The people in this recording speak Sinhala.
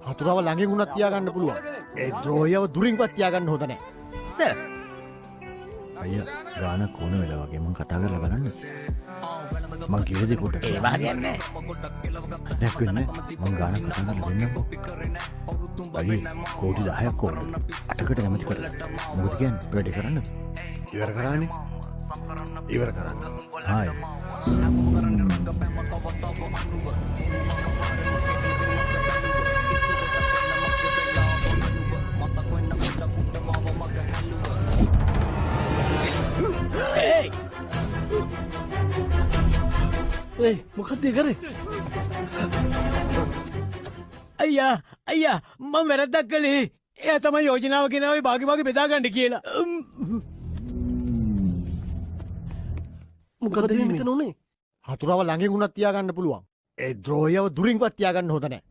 හතුරව ළඟින් වුණත් තියාගන්න පුළුවන්. ඒ ද්‍රෝහියව දුරින්වත් තියාගන්න හොඳ නෑ. නෑ. අයියා ගානක් ඕන වෙලා වගේ මං කතා කරලා බලන්න. මං කිව්ව දේ පොඩ්ඩක් ඒවා හරියන්නේ නෑ. ප්‍රශ්නයක් වෙන්නේ නෑ. මං ගානක් කතා කරලා දෙන්නම්කෝ. අයියේ කෝටි 10ක් ඕන. අටකට කැමති කරලා. මොකද කියන්නේ? වැඩේ කරන්න. ඉවර කරානේ. ඉවර කරන්න. හායි. ඒයි මොකක්ද ඒ කරේ? අයියා අයියා මං වැරද්දක් කළේ. එයා තමයි යෝජනාව ගෙනාවේ භාගෙ භාගෙ බෙදා ගන්න කියලා. මොකද්ද මේ මෙතන උනේ? හතුරව ළඟින් වුණත් තියාගන්න පුළුවන්. ඒ ද්‍රෝහියව දුරින්වත් තියාගන්න හොඳ නෑ.